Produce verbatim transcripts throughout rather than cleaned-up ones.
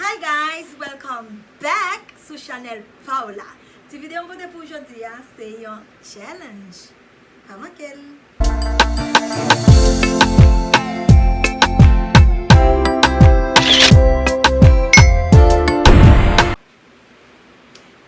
Hi guys, welcome back sou chanèl pa w la. Ti videyo m pote pou w jodi a, se yon challenge. Pa manke l.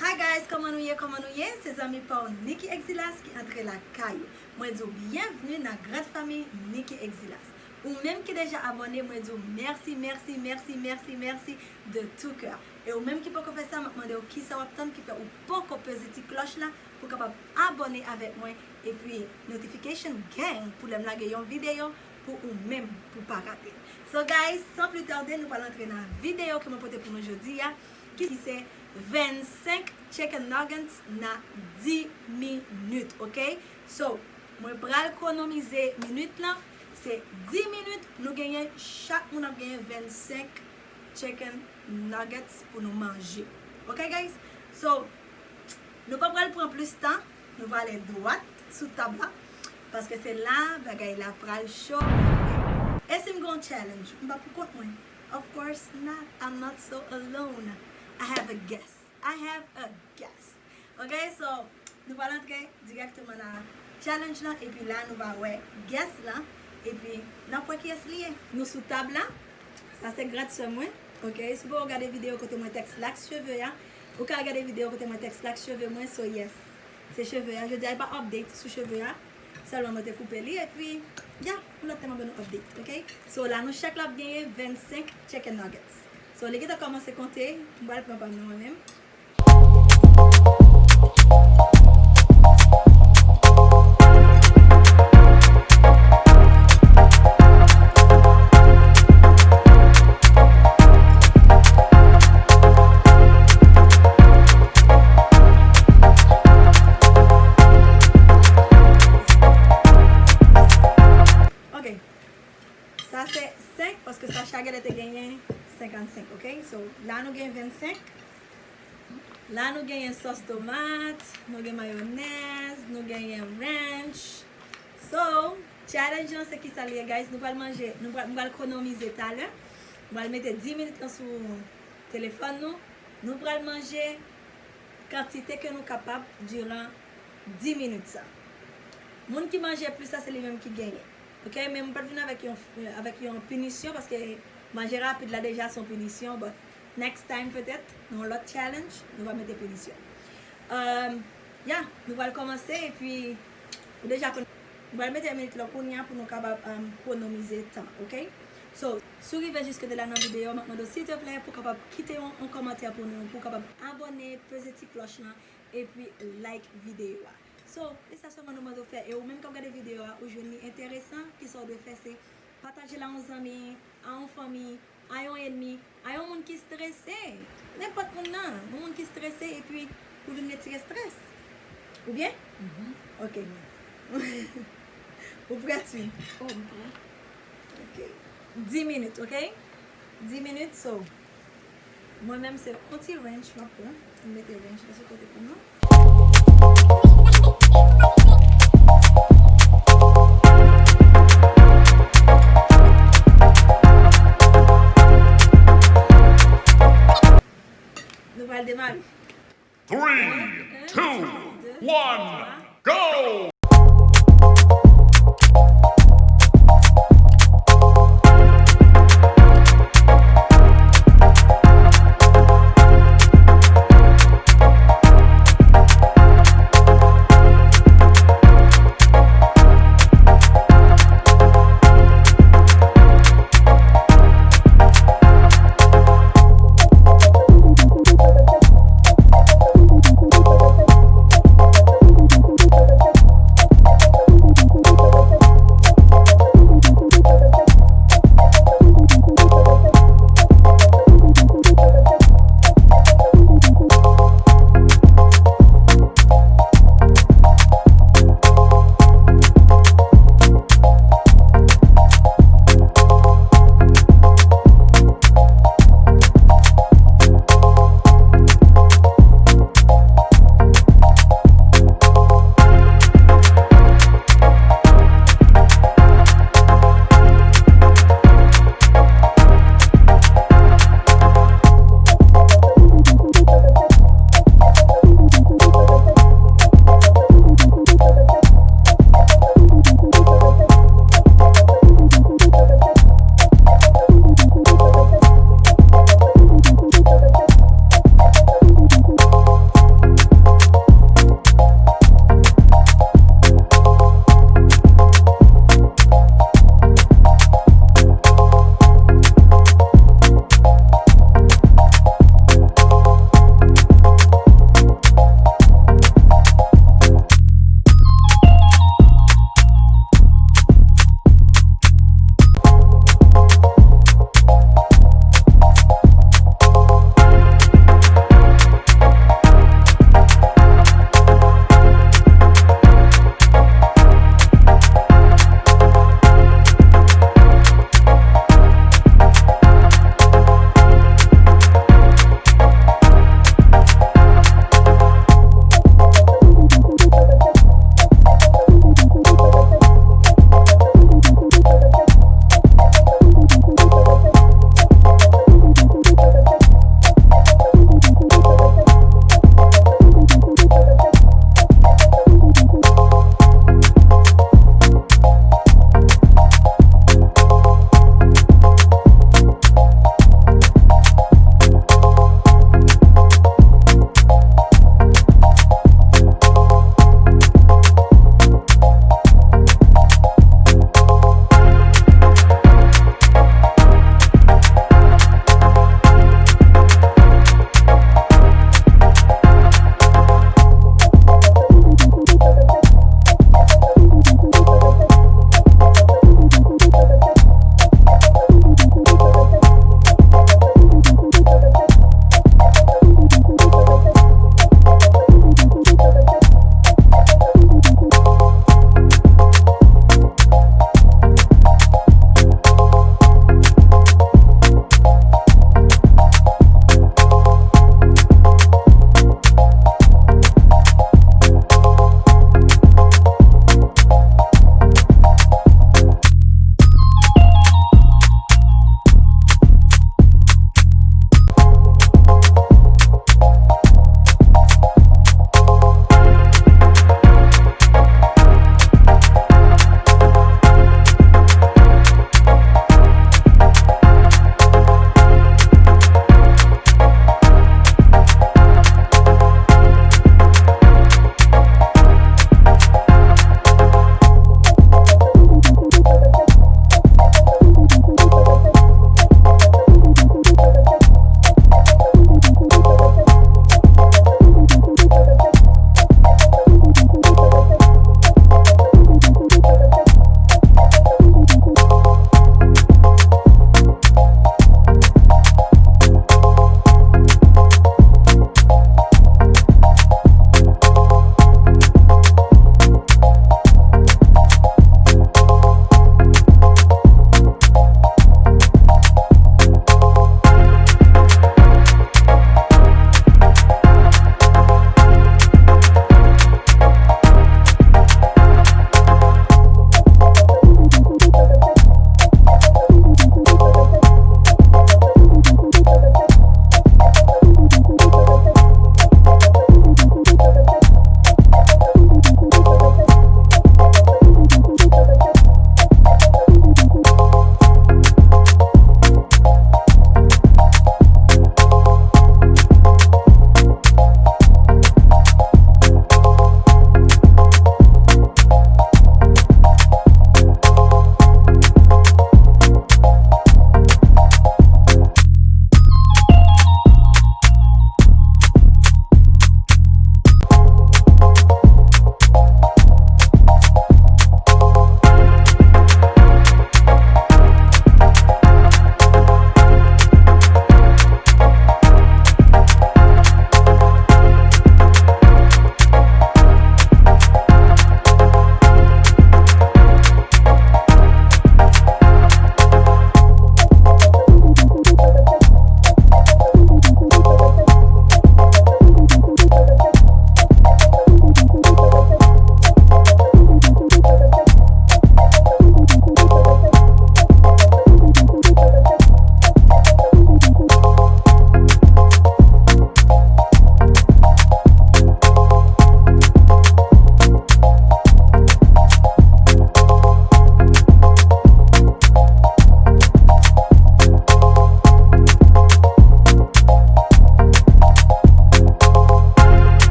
Hi guys, kòman nou ye? Kòman nou ye? Se zanmi pa w Nicky Exilas ki antre lakay ou. Mwen di w byenvni nan grand fanmi Nicky Exilas. Ou menm ki deja abòne, mwen di w mèsi, mèsi, mèsi, mèsi, mèsi de tout cœur. E ou menm ki poko fè sa, m ap mande w kisa w ap tann ki fè ou poko peze ti klòch la pou w kapab abòne avèk mwen, epi notification gang pou lè m lage yon videyo pou ou menm pou w pa rate. So guys, san pli tade, nou pral antre nan videyo ke mwen pote pou nou jodi a, ki se vennsenk chicken nuggets nan dis minit, ok? So, mwen pral kwonomize minit lan, se dis minit nou genyen, chak moun ap genyen vennsenk chicken nuggets pou nou manje. Ok guys? So, nou pa pral pran plis tan, nou prale dwat sou tab la, paske se la bagay la pral cho. E si m gen yon challenge, m pa pou kont mwen? Of course not, I'm not so alone. I have a guest. I have a guest. Ok, so, nou pral antre dirèkteman nan challenge lan, epi la nou va wè guest lan, epi n ap wè kiyès li ye. Nou sou tab la, sa se grand sè mwen, ok, si w poko gade videyo kote mwen t exlak cheve a, ou ka gade videyo kote mwen t exlak cheve mwen, so yes, se cheve a, jodi a e pa update sou cheve a, sèlman mwen te koupe li, epi, ya, yon lòt tan m ap ban nou update, ok? So, la nou chak la ap genyen vennsenk chicken nuggets. So, li gentan kòmanse konte, m pral pran pa m nan mwen menm. Ok. Sa se senk, paske Sacha genlè te genyen senkannsenk, ok? So, la nou gen vennsenk. La nou genyen sòs tomat, nou gen mayonèz, nou genyen ranch. So, challenge lan se kisa li ye, guys? Nou pral manje, nou pral, nou pral ekonomize talè. Nou pral mete dis minit lan sou telefòn nou. Nou pral manje kantite ke nou kapab diran dis minit sa. Moun ki manje plis la, se li menm ki genyen. Ok, men mwen pa t vin avèk yon, avèk yon pinisyon, paske manje rapid la deja se yon pinisyon, but next time petèt, nan yon lòt challenge, nou va mete pinisyon. Um, ya, nou pral kòmanse, epi ou deja konn, nou pral mete minit lan kounye a pou nou kapab, um, ekonomize tan, ok? So, si w rive jiske de la nan videyo, m ap mande w silteplè pou w kapab kite yon, yon kòmantè pou nou, pou w kapab abòne, peze ti klòch lan, epi like videyo a. So, e sa sèlman nou mande w fè. E ou menm k ap gade videyo a, ou jwenn li enteresan, kisa w dwe fè, se pataje l a yon zanmi, a yon fanmi, a yon ènmi, a yon moun ki strese. Nenpòt moun nan, yon moun ki strese, epi pou vin retire strès. Ou byen? Mhm. Ok. Ou prè, Twin? Oh, m prè. Ok. Dis minit, ok? Dis minit, so. Mwen menm se yon ti ranch m ap pran. M mete ranch la sou kote pou nou. Nou pral demare. Three, two, one, go!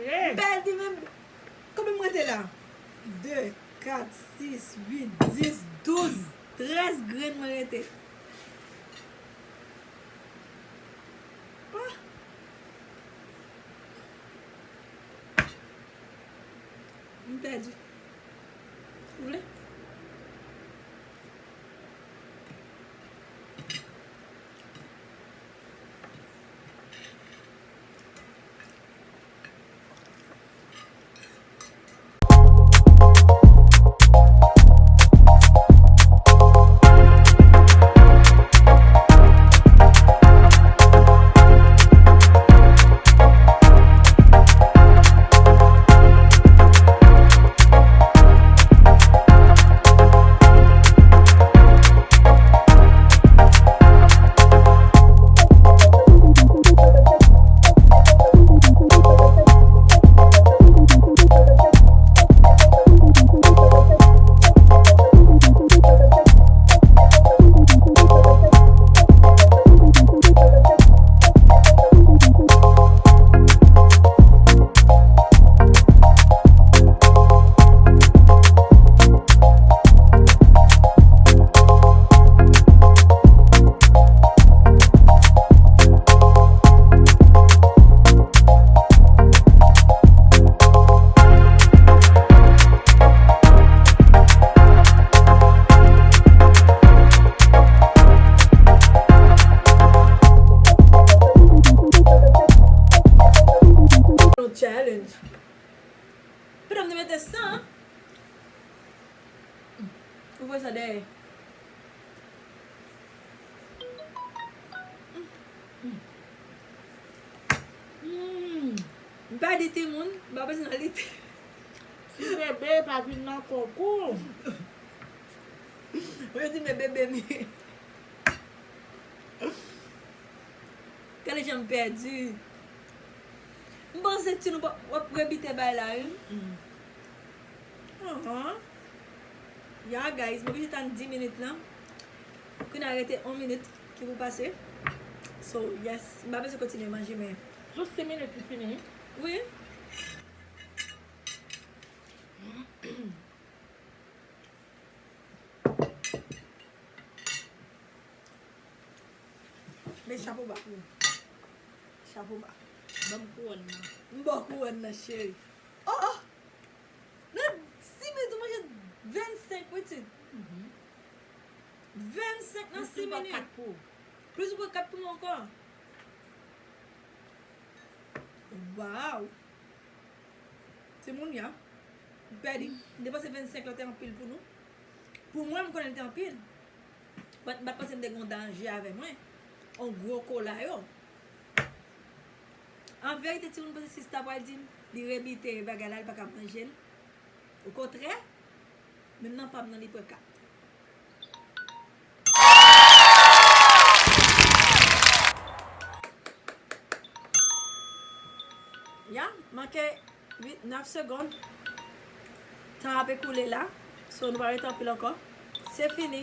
M pèdi menm. Konbyen m rete la? De, kat, sis, uit, dis, douz, trèz grenn mwen rete. Ah. M pèdi. Ou vle? Yon challenge. Pandan m te mete san, ou voye sa dèyè. Mm. M pa di timoun, m pa bezwen nan lite. Si bebe pa vin nan kòk ou. Ou di men bebe mi. Gade jan m pèdi. M panse ti nou pa, w ap rebite bay la, wi. Ahan. Ya, guys, m oblije tann dis minit lan. Kounye a rete yon minit ki pou pase. So, yes, m pa bezwen kontinye manje, men. Jis dis minit pou fini. Wi. Men chapo ba pou ou. Chapo ba. Ban m kouwòn nan. M ba w kouwòn nan, cheri. Oh, oh! Nan sis minit, ou manje vennsenk, pitit. Mhm. Vennsenk nan sis minit. Plis ou pran kat pou ou. Plis ou pran kat pou mwen ankò. Wow! Timoun ya, m pèdi. M te panse vennsenk lan te anpil pou nou. Pou mwen, m konnen l te anpil. But m pa t panse m te gen yon danje avè mwen. On gwo kola yo. An verite, timoun, m panse sista pral di m li rebite bagay la, li pa ka manje l. Okontrè, menm nan pa m nan, li pran kat. Ya, manke uit, nèf segonn. Tan ap ekoule la. So, nou pa rete anpil ankò. Se fini.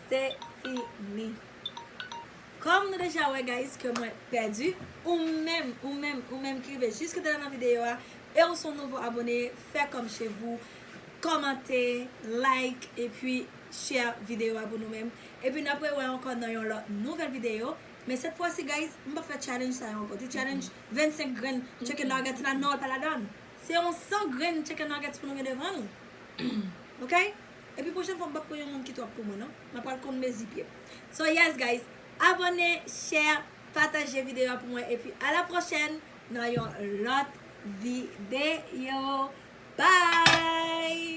Se fini. Kòm nou deja wè, guys, ke mwen pèdi, ou menm, ou menm, ou menm ki rive jiskote la nan videyo a, e ou se yon nouvo abone, fè kòm chez vous, kòmante, like, epi share videyo a pou nou menm. Epi n ap rewè ankò nan yon lòt nouvèl videyo. Men sèt fwa si, guys, m p ap fè challenge sa yo ankò. Ti challenge vennsenk grenn chicken nuggets la, non, l pa ladan. Se yon san grenn chicken nuggets pou nou gen devan nou. Ok? Epi pwochèn fwa, m p ap pran yon moun ki twòp pou mwen, non. M ap pral konn mezi pye m. So, yes, guys, abone, share, pataje videyo a pou mwen. Epi, a la pwochèn nan yon lòt videyo. Bye!